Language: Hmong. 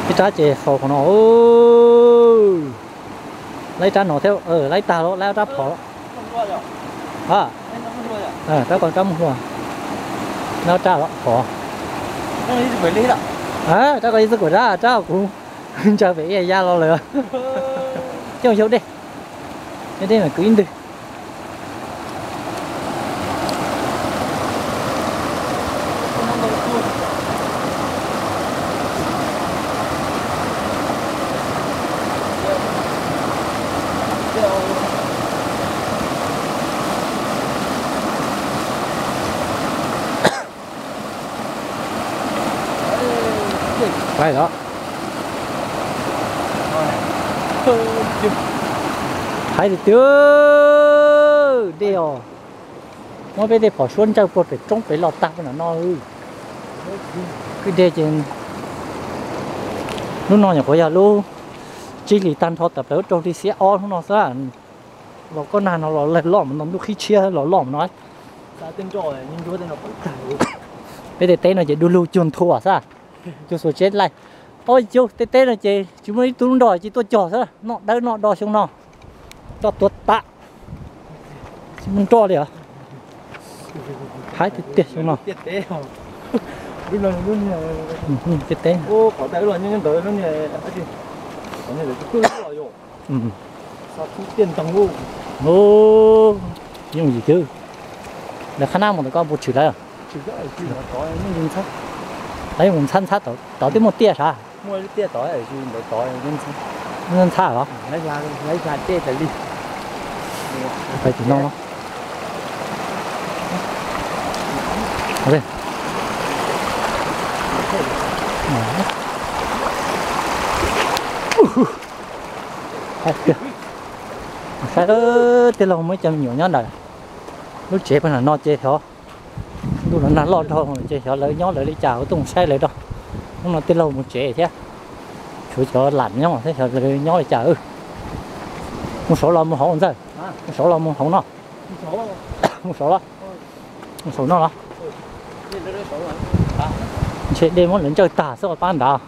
Ib rab ces faus qhov no. Laib rab no thiab, laib tag lawm, laib ob rab phom. Rab ko rab mus hlua. Laib ob rab los phom. Rab ko ib txoj kuam rab, rab kuv ntsaws pem ib ya los lawm. Coj xyaum dej, dej mas kwv ib ntwg. Laib os. Hais tiag tiag, dej os. Muab peb tej phom suab ntsaws puag pem roob pem los tag puag nram no. Kwj deg ces lub no nyuam qhuav yog lub tsib hlis tag nrho tawm plaws lub rau hli xiab ob hnub no xwb. Los kob nag no los lawg loj mus no, ntuj qhib tshiab los loj mus no. Peb tej teb no ces du lug cuag nthua xwb, cuag xuas tsev laij. Ob cuj tej teb no ces tsis muaj ib tug lub nrog cia tuaj cog xwb, noj dawb noj do xyoo no. Coj tuag tas, tsis muaj nroj li os. Hais tiag tiag xyoo no. Tej teb, yooj yim twb. Lawv qhab nab mus tom koj puas tshwm lawm? Lawv mus ntxhab ntxhab tod twb muaj tiaj sav? Ntxhab los? Pais tim no. Saib, tej laug muaj ib co me nyuam nyob ntawm lub tsev puag nram no ces xyov ntuj los nag loj dhau ces xyov lawv nyob lawv li cas, kuv tuaj mus saib lawv rau. Hnub no tej laug mus tsev thiab, tshuav cov lam nyob thiab, xyov lawv nyob li cas. Mus saud los mus hauv ntxawg? Mus saud los mus hauv no? Mus saud los? Mus saum no los? Ntshe dej muab lawv ntsawj tag xwb pab nrad.